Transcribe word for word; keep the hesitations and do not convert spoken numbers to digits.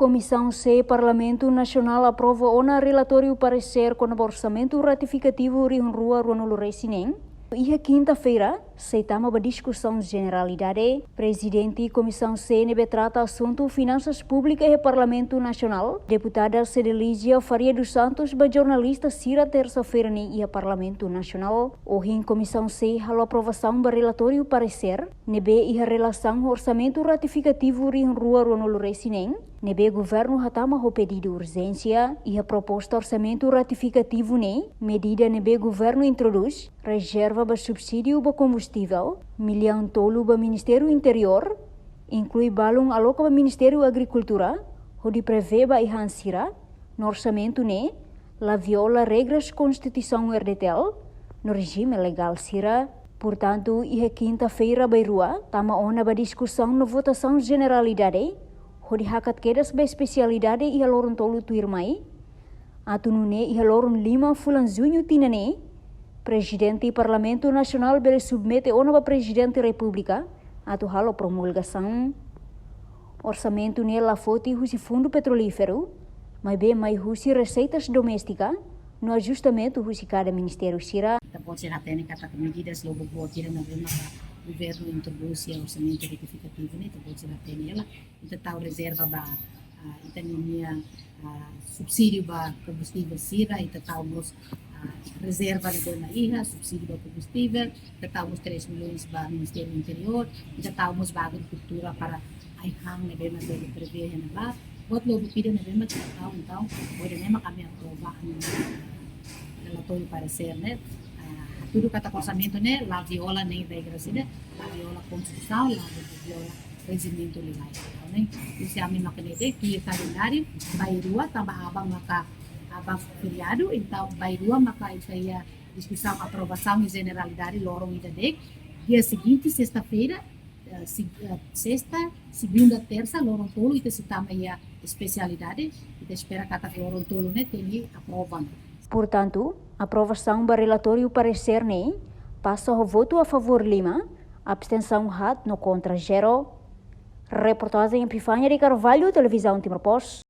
Komisaun C Parlamentu Nasionál aprova ona relatóriu paresér kona-ba orsamentu ratifikativu rihun rua ruanulu-resin-neen. Iha kinta-feira, sei tama ba diskusaun jeneralidade. Prezidente Komisaun C ne'ebé trata asuntu finansas públikas iha Parlamentu Nasionál, Deputada Cedelizia Faria dos Santos, ba jornalista sira tersa-feira ne'e iha Parlamentu Nasionál. Ohin Komisaun C halo aprovasaun ba relatóriu paresér ne'ebé iha relasaun ho orsamentu ratifikativu rihun rua ruanulu-resin-neen, ne'ebé governu hatama ho pedidu urjénsia. Iha proposta orsamentu ratifikativu ne'e, medida ne'ebé governu introdús, rezerva ba subsídiu ba kombustivel, millaun tolu ba Ministériu Interiór, inklui balun aloka ba Ministériu Agrikultura, hodi prevee ba ai-han sira, no orsamentu ne'e la viola regras Konstituisaun R D T L no rejime legál sira. Portantu, iha kinta-feira bainrua, tama ona ba diskusaun no votasaun jeneralidade, hodi hakat kedas ba espesialidade iha loron tolu tuirmai, atu nune'e iha loron lima fulan Juñu tinan ne'e, Prezidente Parlamentu Nasionál bele submete ona ba Prezidente Repúblika atu halo promulgasaun. Orsamentu ne'e la foti husi Fundu Petrolíferu, maibé mai husi reseitas doméstika no ajustamentu husi kada ministériu sira. Ita-boot sira hatene katak medidas lobo boot sira ne'ebé maka governu introdús iha orsamentu retifikativu ne'e, ita-boot sira hatene hela, ita tau rezerva ba, ah, ita-nia, ah, subsídiu ba kombustivel sira, ita tau mós, ah, rezerva ne'ebé mak iha, subsídiu ba kombustivel, ita tau mós três milhões ba Ministériu Interiór, ita tau mós ba agrikultura para ai-han ne'ebé mak bele prevee iha ne'ebá. Buat lobo ida ne'ebé mak ita tau, entaun, ohin ne'e mak ami aprova, ah, relatóriu paresér ne'e, ah, hatudu katak orsamentu ne'e la viola nia regras ida, la viola Konstituisaun, la viola rejimentu legál, ne'e? Husi ami maka ne'e de'it, tuir kalendáriu, bainrua, tanba aban maka, aban feriadu, entaun bainrua maka ita iha diskusaun aprovasaun iha jeneralidade loron ida de'it. Dia seguinte, sesta-feira, eh, se-, eh, sesta, segunda, tersa, loron tolu, ita sei tama iha espesialidade, ita espera katak loron tolu ne'e tenke aprova. Portantu, aprovasaun ba relatóriu paresér ne'e pasa ho votu a favór lima, abstensaun haat no kontra zero. Reportajen Epifania de Carvalho, Televizaun Timor Post.